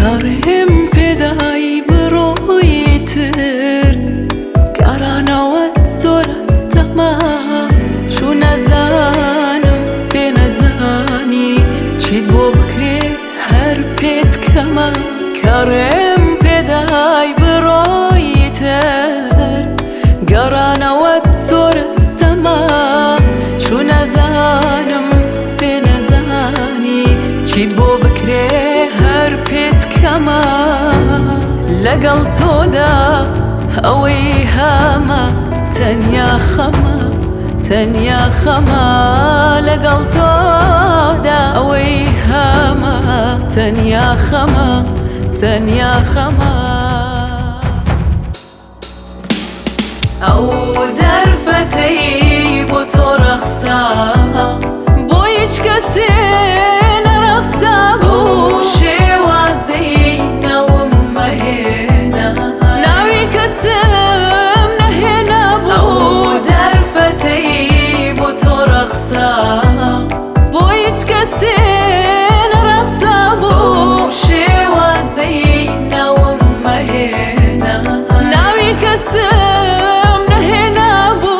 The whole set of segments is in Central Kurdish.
کارم پێدای بڕۆیتر، گەڕانەوەت زۆر ئەستەمە. چوو نەزانم پێ نەزانی، چیت بۆ بکرێ هەر پێت کەمە. کارم پێدای بڕۆیتر، گەڕانەوەت زۆر ئەستەمە. چوو نەزانم پێ نەزانی، چیت بۆ بکرێ هەر پێت کەمە. لەگەڵ تۆدا ئەوەی هەمە تەنیا خەمە، تەنیا خەمە. لەگەڵ تۆدا ئەوەی هەمە تەنیا خەمە، تەنیا خەمە. ئەو دەرفەتەی بۆ تۆ ڕەخسا بۆ هیچ کەسێ نەڕەخسا بوو. شێوازەی ناوم مەهێنا، ناوی کەسم نەهێنا بوو. ئەو دەرفەتەی بۆ تۆ ڕەخسا بۆ هیچ کەسێ نەڕەخسا بوو. شێوازەی ناوم مەهێنا، ناوی کەسم نەهێنا بوو.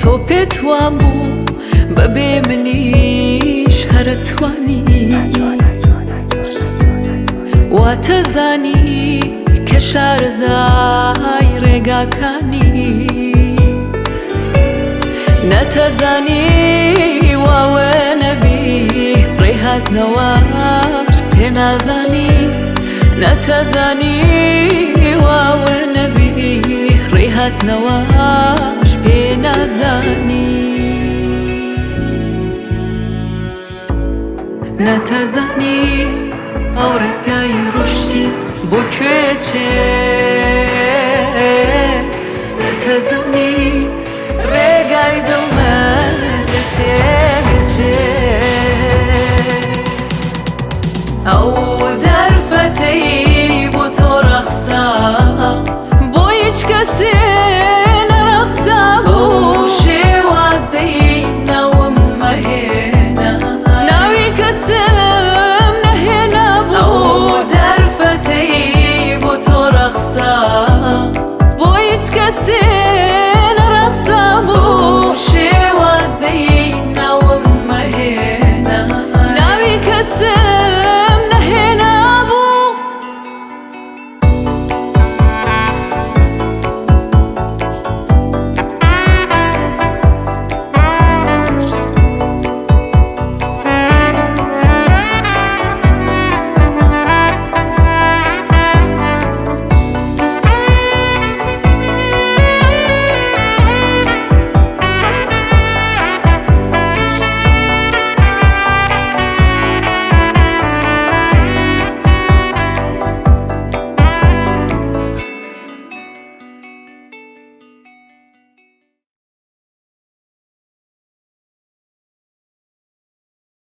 تۆ پێت وابوو بەبێ منیش هەرەتوانی، واتەزانی کە شارەزای ڕێگاکانی. نەتەزانی واوە نەبی، ڕێهاتنەوەش پێ نازانی. نەتەزانی واوە نەبی، ڕێهاتنەوەش پێ نازانی. نەتەزانی ئەو ڕێگای ڕشتی بۆ کوێ چێ، نەتەزانی ڕێگای دڵمە تێگەچێ. ئەو دەرفەتەی بۆ تۆ ڕەخسا بۆ هیچ کەسێ نەڕەخسا بوو. شێوازەی ناوم مەهێنا، ناوی کەسم نەهێنا بوو. ئەو دەرفەتەی بۆ تۆ ڕەخسا بۆ هیچ کەسێ